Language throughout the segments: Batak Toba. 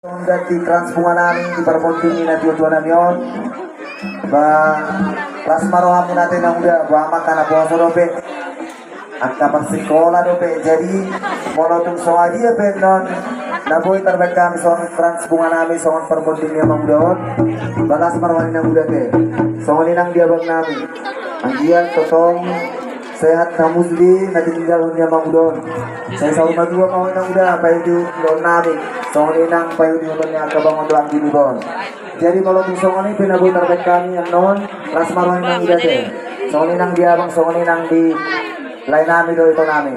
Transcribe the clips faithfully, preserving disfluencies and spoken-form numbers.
Songon di Krans Bunga nami di parponding ni natuatua nami on. Ba, las ma rohamu ate namuda, ba, angka naposo dope, angka parsikola dope. Jadi molo tung songon dia pe annon na boi tarbaen hami songon Krans Bunga nami songon parponding ni namuda on, ba las ma roha ni namuda ate. Songon i nang di abang nami, anggiat tongtong sehat hamu sude na tininggalhon ni namuda on. Sai saur matua ma ho namuda, paihutihut nami, songon i nang paihutihut ni angka abang on dohot anggi niba on. Jadi molo tung songon i pe na boi tarbaen hami annon, las ma roha ni namuda ate. Songon i nang di abang, songon i nang di lae nami dohot ito nami.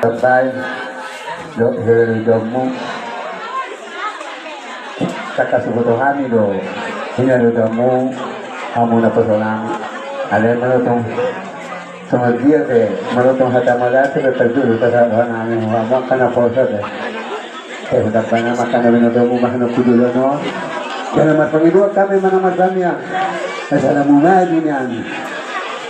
Sampai do hela do damu. Kata subuto hami do. Hina do damu. Hamu naposo nami. Alai molo tung songon dia pe, molo tung hata mauliate pe parjolo pasahat roha nami, hamu angka naposo pe. Te hudapana mangkana binotomu mahana kudolono. Jala marpangidoan hami manang martamiang. Asa na muna dunian.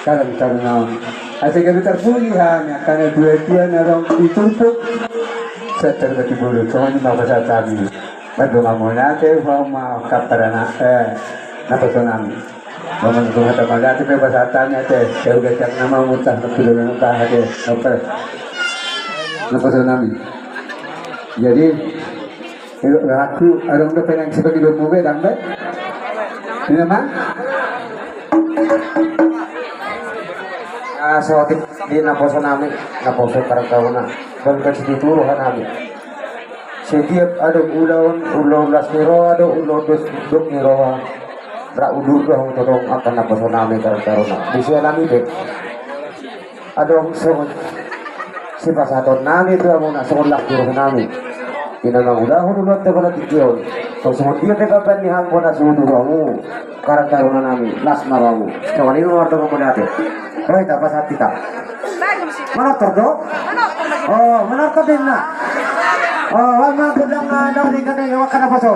Karang taruna on. Asa gabe tarpuji hami angka natuatua na adong di turpuk. Sahat tu hatibolon, songon i ma pasahat hami. Mardongan mauliate, hamu ma angka parana, eh, naposo nami. Molo tung hata mauliate pe pasahat hami ate, sai hugasak nama mutah na pidolo na taha ate, naposo nami. Jadi, ilo raku, adong dope nang sipagidomu be, dang be? Ina ma? Ah, so, di naposo nami, naposo karang taruna. Bangka situtu roha nami. Setiap adong ulaon, ulaon las ni roha do, ulaon dos, dok ni roha. Ra udur do hamu tongtong angka naposo nami karang taruna. Di sian nami pe. Adong songon sipasahaton nami tu hamuna songon las ni roha nami. Ina mangulahon ulaonta pada tingki on. Tong songon dia pe gabe ni hamu bona suhut rohamu. Karang taruna nami, las ma rohamu. Songon i ma mardongan mauliate. Ro hita pasahat hita. Manortor do? Oh, manortor do ninna. Oh, on ma godang, ah, dao di kandang, angka naposo.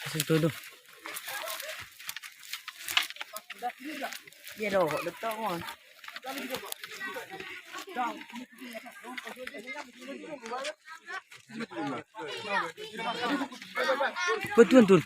Kasih tuduh. Iya dohot do tong on. Bantuan, Tun.